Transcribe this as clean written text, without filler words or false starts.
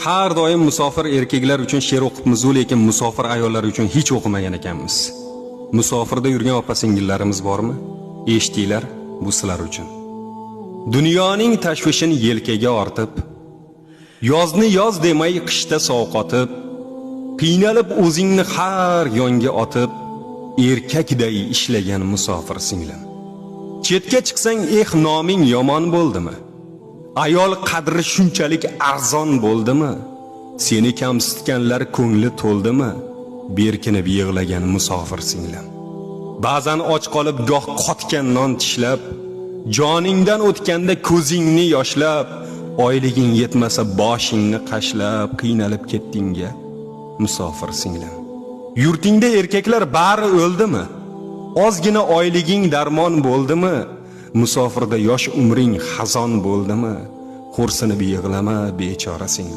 Har doim musofir erkaklar uchun she'r o'qibmiz, lekin musofir ayollar uchun hech o'qimagan ekanmiz. Musofirda yurgan opa singillarimiz bormi? Eshitinglar, bu sizlar uchun. Dunyoning tashvishini yelkaga ortib, yozni yoz demay qishda sovqotib, qiynalib o'zingni har yonga otib, erkakday ishlagan musofir singlim. Chetga chiqsang, eh, noming yomon bo'ldimi? Ayol qadri shunchalik arzon bo'ldimi? Seni kamsitganlar ko'ngli to'ldimi? Berkinib yig'lagan musofir singlim. Ba'zan och qolib goh qotgan non tishlab, joningdan o'tganda ko'zingni yoshlab, oyliging yetmasa boshingni qashlab, qiynalib ketdingga musofir singlim. Yurtingda erkaklar bari o'ldimi? Ozgina oyliging darmon bo'ldimi? Musofirda yosh umring xazon bo'ldimi? Xo'rsinib yig'lama bechora singlim.